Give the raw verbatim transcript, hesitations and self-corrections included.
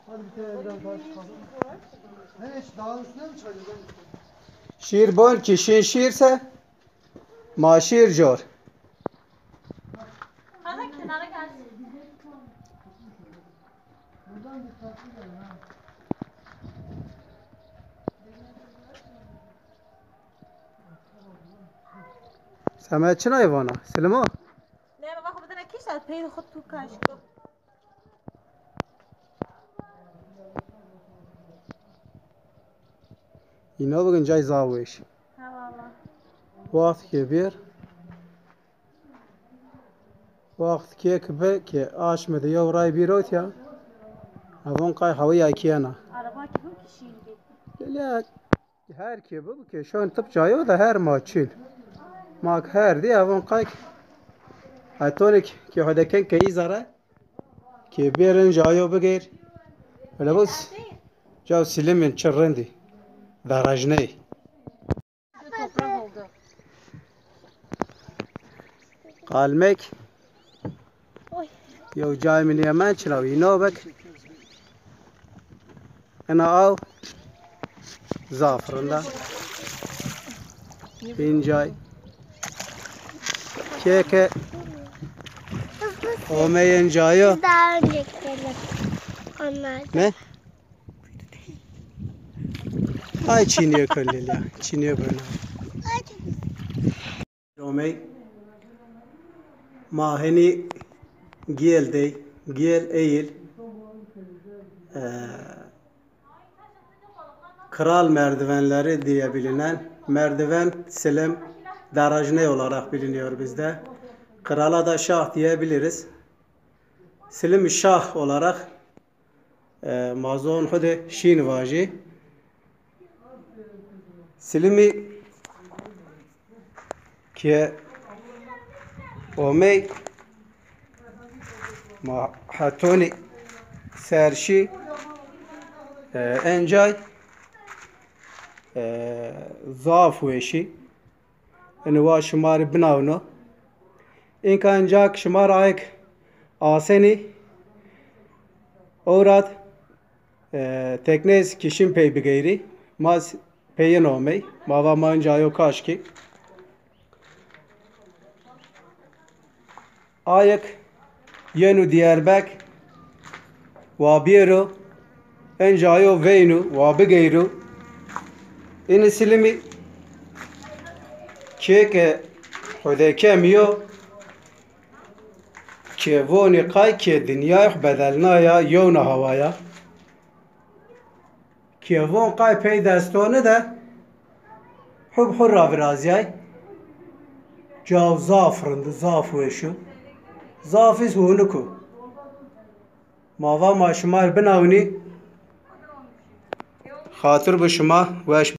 Hadi bir tane evden daha çıkalım. Ne, hiç dağın üstüne mi çıkacağız? Şîr bon ki şin şîr se, ma şîr cor. Hala kenara gelsin. Buradan dikkatli gelin ha. Seme çinay vana, Silimo? Ne, bak, bu da ne kişi, peyni xud tu kaşko. Îno bigin cay zaf weş. Ha, valla. Waxt ke bir. Waxt ke ki bi ke aşmi de yew ray bir ot ya. Avon qay hawi ya kiyena. Araba ki bu kişiydi. Lele her ke bu ke şon tip cayo da her ma çin. Ma ki her di avon qay. Atonik ki hodeken ke izare. Ke bêrin cayo bigêr. Hele bu s-, caw silimin çi rindî. Darajney. Toprak oldu. Qalmek. Oy. Yew cay min yemen çila wî nobek. Ina aw zaf rind a. Încay. Keke. Omeyên cayo. Daha önce gidelim. Onlar. Ne? Ay çînîye kon Lelya, çînîye kon. Romey ma henî Giyel dey, Giyel Eyl, e, Kral merdivenleri diye bilinen merdiven silim darajne olarak biliniyor bizde. Krala da şah diyebiliriz. Silim şah olarak E, ma zon xwu de şîn vajî. Silimî ke omey ma hetonî ser şî, e, encay, e, zaf weşî. Ini wa şima rê binawno. Înka inca ki şima ra ayek asenî, ewrad, e, tekneyês kişîn pey bigeyrî. Ma z-, peyin omey. Ma va ma inca yo kaşkî. Ayek yenu Diyarbek, wa biyero, encayo veynu, wa bigeyru. Ini Silimi keke Hudekemiyo, ke voni qay ke dinyay bedelnaya, yewna hawaya. Ke von qay pey destoni de hub hur ra viraziyay. Caw zaf rindu, zaf weşu. Zaf iz huniku. Ma va ma şima binawni. Xatir bi şima weş.